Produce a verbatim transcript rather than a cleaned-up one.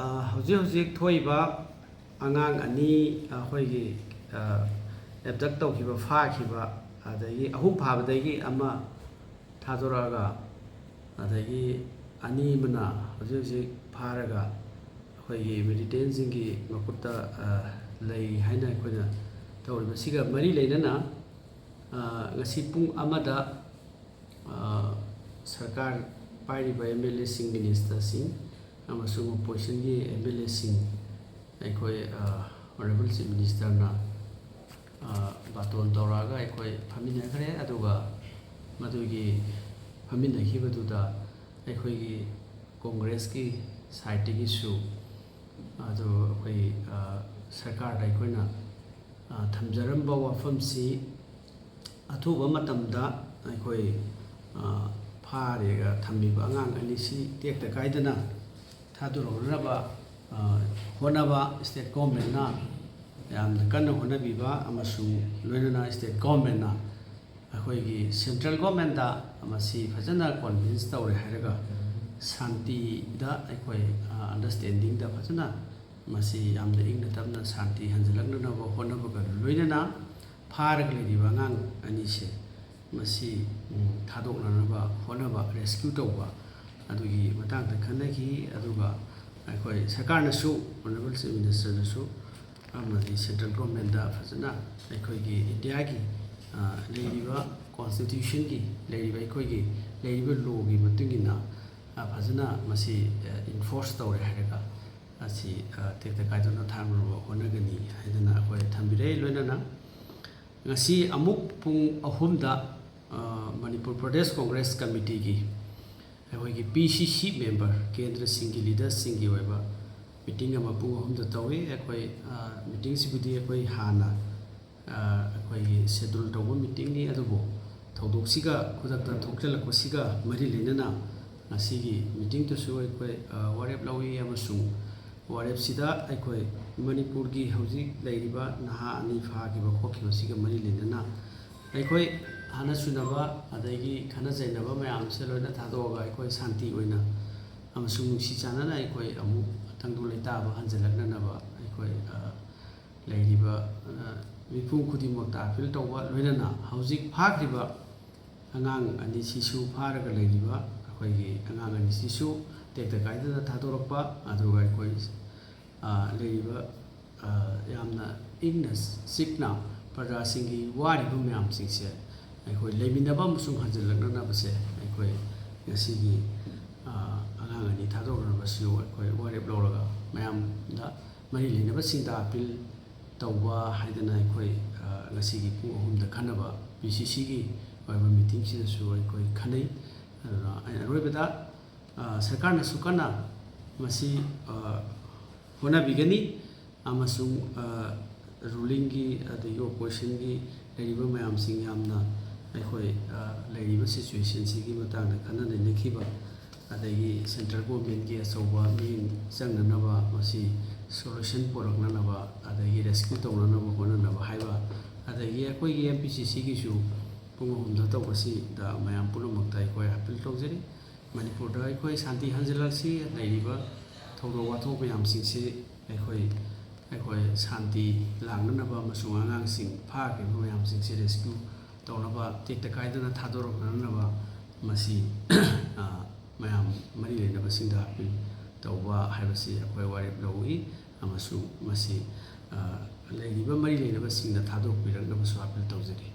ꯍꯧꯖꯤꯛ ꯍꯧꯖꯤꯛ ꯊꯣꯛꯏꯕ ꯑꯉꯥꯡ ꯑꯅꯤ ꯑꯩꯈꯣꯏꯒꯤ ꯑꯦꯕꯗꯛ ꯇꯧꯈꯤꯕ, ꯐꯥꯈꯤꯕ, ꯑꯗꯒꯤ ꯑꯍꯨꯝ ꯐꯥꯕꯗꯒꯤ ꯑꯃ ꯊꯥꯗꯣꯔꯛꯑꯒ, ꯑꯗꯒꯤ ꯑꯅꯤ ꯑꯃꯅ ꯍꯧꯖꯤꯛ ꯍꯧꯖꯤꯛ ꯐꯥꯔꯒ ꯑꯩꯈꯣꯏꯒꯤ ꯃꯤꯂꯤꯇꯦꯟꯁꯤꯡꯒꯤ ꯃꯈꯨꯠꯇ ꯂꯩ ꯍꯥꯏꯅ ꯑꯩꯈꯣꯏꯅ ꯇꯧꯔꯤꯕꯁꯤꯒ ꯃꯔꯤ ꯂꯩꯅꯅ, ꯉꯁꯤ ꯄꯨꯡ ꯑꯃꯗ ꯁꯔꯀꯥꯔ ꯄꯥꯏꯔꯤꯕ ꯑꯦꯝ ꯑꯦꯜ ꯑꯦꯁꯤꯡ, ꯃꯤꯅꯤꯁꯇꯔꯁꯤꯡ ꯑꯃꯁꯨꯡ ꯑꯣꯄꯣꯖꯤꯁꯟꯒꯤ ꯑꯦꯝ ꯑꯦꯜ ꯑꯦꯁꯤꯡ ꯑꯩꯈꯣꯏ ꯑꯣꯅꯔꯦꯕꯜ ꯆꯤꯐ ꯃꯤꯅꯤꯁꯇꯔꯅ ꯕꯥꯇꯣꯟ ꯇꯧꯔꯛꯑꯒ ꯑꯩꯈꯣꯏ ꯐꯝꯃꯤꯟꯅꯈ꯭ꯔꯦ꯫ ꯑꯗꯨꯒ ꯃꯗꯨꯒꯤ ꯐꯝꯃꯤꯟꯅꯈꯤꯕꯗꯨꯗ ꯑꯩꯈꯣꯏꯒꯤ ꯀꯣꯡꯒ꯭ꯔꯦꯁꯀꯤ ꯁꯥꯏꯠꯇꯒꯤꯁꯨ ꯑꯗꯨ ꯑꯩꯈꯣꯏ ꯁꯔꯀꯥꯔꯗ ꯑꯩꯈꯣꯏꯅ ꯊꯝꯖꯔꯝꯕ ꯋꯥꯐꯝꯁꯤ ꯑꯊꯨꯕ ꯃꯇꯝꯗ ꯑꯩꯈꯣꯏ ꯐꯥꯔꯒ ꯊꯝꯃꯤꯕ ꯑꯉꯥꯡ ꯑꯅꯤꯁꯤ ꯇꯦꯛꯇ ꯀꯥꯏꯗꯅ ꯊꯥꯗꯣꯔꯛꯅꯕ ꯍꯣꯠꯅꯕ ꯁ꯭ꯇꯦꯠ ꯒꯣꯔꯃꯦꯟꯅ ꯌꯥꯝꯅ ꯀꯟꯅ ꯍꯣꯠꯅꯕꯤꯕ ꯑꯃꯁꯨꯡ ꯂꯣꯏꯅꯅ ꯁ꯭ꯇꯦꯠ ꯒꯣꯔꯃꯦꯟꯅ ꯑꯩꯈꯣꯏꯒꯤ ꯁꯦꯟꯇ꯭ꯔꯦꯜ ꯒꯣꯔꯃꯦꯟꯗ ꯃꯁꯤ ꯐꯖꯅ ꯀꯣꯟꯚꯤꯟꯁ ꯇꯧꯔꯦ ꯍꯥꯏꯔꯒ ꯁꯥꯟꯇꯤꯗ ꯑꯩꯈꯣꯏ ꯑꯟꯗꯔꯁ꯭ꯇꯦꯟꯗꯤꯡꯗ ꯐꯖꯅ ꯃꯁꯤ ꯌꯥꯝꯅ ꯏꯪꯅ ꯇꯞꯅ ꯁꯥꯟꯇꯤ ꯍꯟꯖꯤꯜꯂꯛꯅꯅꯕ ꯍꯣꯠꯅꯕꯒ ꯂꯣꯏꯅꯅ ꯐꯥꯔꯒ ꯂꯩꯔꯤꯕ ꯑꯉꯥꯡ ꯑꯅꯤꯁꯦ ꯃꯁꯤ ꯊꯥꯗꯣꯛꯅꯅꯕ ꯍꯣꯠꯅꯕ, ꯔꯦꯁꯀ꯭ꯌꯨ ꯇꯧꯕ ꯑꯗꯨꯒꯤ ꯃꯇꯥꯡꯗ ꯈꯟꯅꯈꯤ꯫ ꯑꯗꯨꯒ ꯑꯩꯈꯣꯏ ꯁꯔꯀꯥꯔꯅꯁꯨ, ꯑꯣꯅꯔꯦꯕꯜ ꯆꯤꯐ ꯃꯤꯅꯤꯁꯇꯔꯅꯁꯨ ꯑꯃꯗꯤ ꯁꯦꯟꯇ꯭ꯔꯦꯜ ꯒꯣꯔꯃꯦꯟꯗ ꯐꯖꯅ ꯑꯩꯈꯣꯏꯒꯤ ꯏꯟꯗꯤꯌꯥꯒꯤ ꯂꯩꯔꯤꯕ ꯀꯣꯟꯁꯇꯤꯇ꯭ꯌꯨꯁꯟꯒꯤ ꯂꯩꯔꯤꯕ ꯑꯩꯈꯣꯏꯒꯤ ꯂꯩꯔꯤꯕ ꯂꯣꯒꯤ ꯃꯇꯨꯡ ꯏꯟꯅ ꯐꯖꯅ ꯃꯁꯤ ꯏꯟꯐꯣꯔꯁ ꯇꯧꯔꯦ ꯍꯥꯏꯔꯒ ꯑꯁꯤ ꯇꯦꯛꯇ ꯀꯥꯏꯗꯅ ꯊꯥꯡꯅꯅꯕ ꯍꯣꯠꯅꯒꯅꯤ ꯍꯥꯏꯗꯅ ꯑꯩꯈꯣꯏ ꯊꯝꯕꯤꯔꯦ꯫ ꯂꯣꯏꯅꯅ ꯉꯁꯤ ꯑꯃꯨꯛ ꯄꯨꯡ ꯑꯍꯨꯝꯗ ꯃꯅꯤꯄꯨꯔ ꯄ꯭ꯔꯗꯦꯁ ꯀꯣꯡꯒ꯭ꯔꯦꯁ ꯀꯃꯤꯇꯤꯒꯤ ꯑꯩꯈꯣꯏꯒꯤ ꯄꯤ ꯁꯤ ꯁꯤ ꯃꯦꯝꯕꯔ, ꯀꯦꯟꯗ꯭ꯔꯁꯤꯡꯒꯤ ꯂꯤꯗꯔꯁꯤꯡꯒꯤ ꯑꯣꯏꯕ ꯃꯤꯇꯤꯡ ꯑꯃ ꯄꯨꯡ ꯑꯍꯨꯝꯗ ꯇꯧꯏ꯫ ꯑꯩꯈꯣꯏ ꯃꯤꯇꯤꯡꯁꯤꯕꯨꯗꯤ ꯑꯩꯈꯣꯏ ꯍꯥꯟꯅ ꯑꯩꯈꯣꯏꯒꯤ ꯁꯦꯗꯨꯜ ꯇꯧꯕ ꯃꯤꯇꯤꯡꯅꯤ, ꯑꯗꯨꯕꯨ ꯊꯧꯗꯣꯛꯁꯤꯒ ꯈꯨꯗꯛꯇ ꯊꯣꯛꯆꯜꯂꯛꯄꯁꯤꯒ ꯃꯔꯤ ꯂꯩꯅꯅ ꯉꯁꯤꯒꯤ ꯃꯤꯇꯤꯡꯗꯨꯁꯨ ꯑꯩꯈꯣꯏ ꯋꯥꯔꯦꯞ ꯂꯧꯏ ꯑꯃꯁꯨꯡ ꯋꯥꯔꯦꯞꯁꯤꯗ ꯑꯩꯈꯣꯏ ꯃꯅꯤꯄꯨꯔꯒꯤ ꯍꯧꯖꯤꯛ ꯂꯩꯔꯤꯕ ꯅꯍꯥ ꯑꯅꯤ ꯐꯥꯈꯤꯕ ꯈꯣꯠꯈꯤꯕꯁꯤꯒ ꯃꯔꯤ ꯂꯩꯅꯅ ꯑꯩꯈꯣꯏ ꯍꯥꯟꯅ ꯁꯨꯅꯕ ꯑꯗꯒꯤ ꯈꯠꯅ ꯆꯩꯅꯕ ꯃꯌꯥꯝꯁꯦ ꯂꯣꯏꯅ ꯊꯥꯗꯣꯛꯑꯒ ꯑꯩꯈꯣꯏ ꯁꯥꯟꯇꯤ ꯑꯣꯏꯅ ꯑꯃ ꯑꯃꯁꯨꯡ ꯅꯨꯡꯁꯤ ꯆꯥꯟꯅꯅ ꯑꯩꯈꯣꯏ ꯑꯃꯨꯛ ꯇꯪꯗꯨ ꯂꯩꯇꯥꯕ ꯍꯟꯖꯤꯜꯂꯛꯅꯅꯕ ꯑꯩꯈꯣꯏ, ꯑ, ꯂꯩꯔꯤꯕ, ꯑ, ꯃꯤꯄꯨꯝ ꯈꯨꯗꯤꯡꯃꯛꯇ ꯑꯥꯄꯤꯜ ꯇꯧꯕ, ꯂꯣꯏꯅꯅ ꯍꯧꯖꯤꯛ ꯐꯥꯈ꯭ꯔꯤꯕ ꯑꯉꯥꯡ ꯑꯅꯤꯁꯤꯁꯨ, ꯐꯥꯔꯒ ꯂꯩꯔꯤꯕ ꯑꯩꯈꯣꯏꯒꯤ ꯑꯉꯥꯡ ꯑꯅꯤꯁꯤꯁꯨ ꯇꯦꯛꯇ ꯀꯥꯏꯗꯅ ꯊꯥꯗꯣꯔꯛꯄ, ꯑꯗꯨꯒ ꯑꯩꯈꯣꯏ, ꯑ, ꯂꯩꯔꯤꯕ, ꯑ, ꯌꯥꯝꯅ ꯏꯪꯅ ꯆꯤꯛꯅ ꯄ꯭ꯔꯖꯥꯁꯤꯡꯒꯤ ꯋꯥꯔꯤꯕ ꯃꯌꯥꯝꯁꯤꯡꯁꯦ ꯑꯩꯈꯣꯏ ꯂꯩꯃꯤꯟꯅꯕ ꯑꯃꯁꯨꯡ ꯍꯟꯖꯤꯜꯂꯛꯅꯅꯕꯁꯦ ꯑꯩꯈꯣꯏ ꯉꯁꯤꯒꯤ, ꯑ, ꯑꯉꯥꯡ ꯑꯅꯤ ꯊꯥꯗꯣꯔꯛꯅꯕꯁꯨ ꯑꯩꯈꯣꯏ ꯋꯥꯔꯦꯞ ꯂꯧꯔꯒ ꯃꯌꯥꯝꯗ ꯃꯔꯤ ꯂꯩꯅꯕꯁꯤꯡꯗ ꯑꯥꯄꯤꯜ ꯇꯧꯕ ꯍꯥꯏꯗꯅ ꯑꯩꯈꯣꯏ, ꯑ, ꯉꯁꯤꯒꯤ ꯄꯨꯡ ꯑꯍꯨꯝꯗ ꯈꯟꯅꯕ ꯄꯤ ꯁꯤ ꯁꯤꯒꯤ ꯑꯣꯏꯕ ꯃꯤꯇꯤꯡꯁꯤꯗꯁꯨ ꯑꯩꯈꯣꯏ ꯈꯟꯅꯩ꯫ ꯑꯗꯨꯅ ꯑꯩꯅ ꯑꯔꯣꯏꯕꯗ, ꯑ, ꯁꯔꯀꯥꯔꯅꯁꯨ ꯀꯟꯅ ꯃꯁꯤ, ꯑ, ꯍꯣꯠꯅꯕꯤꯒꯅꯤ ꯑꯃꯁꯨꯡ, ꯑ, ꯔꯨꯂꯤꯡꯒꯤ ꯑꯗꯒꯤ ꯑꯣꯄꯣꯖꯤꯁꯟꯒꯤ ꯂꯩꯔꯤꯕ ꯃꯌꯥꯝꯁꯤꯡ ꯌꯥꯝꯅ ꯑꯩꯈꯣꯏ, ꯑ, ꯂꯩꯔꯤꯕ ꯁꯤꯆꯨꯋꯦꯁꯟꯁꯤꯒꯤ ꯃꯇꯥꯡꯗ ꯈꯟꯅ ꯅꯩꯅꯈꯤꯕ, ꯑꯗꯒꯤ ꯁꯦꯟꯇ꯭ꯔꯦꯜ ꯒꯣꯔꯃꯦꯟꯒꯤ ꯑꯆꯧꯕ ꯃꯤꯠꯌꯦꯡ ꯆꯪꯅꯅꯕ, ꯃꯁꯤ ꯁꯣꯂꯨꯁꯟ ꯄꯨꯔꯛꯅꯅꯕ, ꯑꯗꯒꯤ ꯔꯦꯁꯀ꯭ꯌꯨ ꯇꯧꯅꯅꯕ ꯍꯣꯠꯅꯅꯕ ꯍꯥꯏꯕ, ꯑꯗꯒꯤ ꯑꯩꯈꯣꯏꯒꯤ ꯑꯦꯝ ꯄꯤ ꯁꯤ ꯁꯤꯒꯤꯁꯨ ꯄꯨꯡ ꯑꯍꯨꯝꯗ ꯇꯧꯕꯁꯤꯗ ꯃꯌꯥꯝ ꯄꯨꯝꯅꯃꯛꯇ ꯑꯩꯈꯣꯏ ꯑꯥꯄꯤꯜ ꯇꯧꯖꯔꯤ꯫ ꯃꯅꯤꯄꯨꯔꯗ ꯑꯩꯈꯣꯏ ꯁꯥꯟꯇꯤ ꯍꯟꯖꯤꯜꯂꯛꯁꯤ, ꯂꯩꯔꯤꯕ ꯊꯧꯗꯣꯛ ꯋꯥꯊꯣꯛ ꯃꯌꯥꯝꯁꯤꯡꯁꯤ ꯑꯩꯈꯣꯏ, ꯑꯩꯈꯣꯏ ꯁꯥꯟꯇꯤ ꯂꯥꯛꯅꯅꯕ ꯑꯃꯁꯨꯡ ꯑꯉꯥꯡꯁꯤꯡ ꯐꯥꯈ꯭ꯔꯤꯕ ꯃꯌꯥꯝꯁꯤꯡꯁꯤ ꯔꯦꯁꯀ꯭ꯌꯨ ꯇꯧꯅꯕ, ꯇꯦꯛꯇ ꯀꯥꯏꯗꯅ ꯊꯥꯗꯣꯔꯛꯅꯅꯕ ꯃꯁꯤ, ꯑ, ꯃꯌꯥꯝ ꯃꯔꯤ ꯂꯩꯅꯕꯁꯤꯡꯗ ꯑꯥꯄꯤꯜ ꯇꯧꯕ ꯍꯥꯏꯕꯁꯤ ꯑꯩꯈꯣꯏ ꯋꯥꯔꯦꯞ ꯂꯧꯏ ꯑꯃꯁꯨꯡ ꯃꯁꯤ, ꯑ, ꯂꯩꯔꯤꯕ ꯃꯔꯤ ꯂꯩꯅꯕꯁꯤꯡꯗ ꯊꯥꯗꯣꯛꯄꯤꯔꯛꯅꯕꯁꯨ ꯑꯥꯄꯤꯜ ꯇꯧꯖꯔꯤ꯫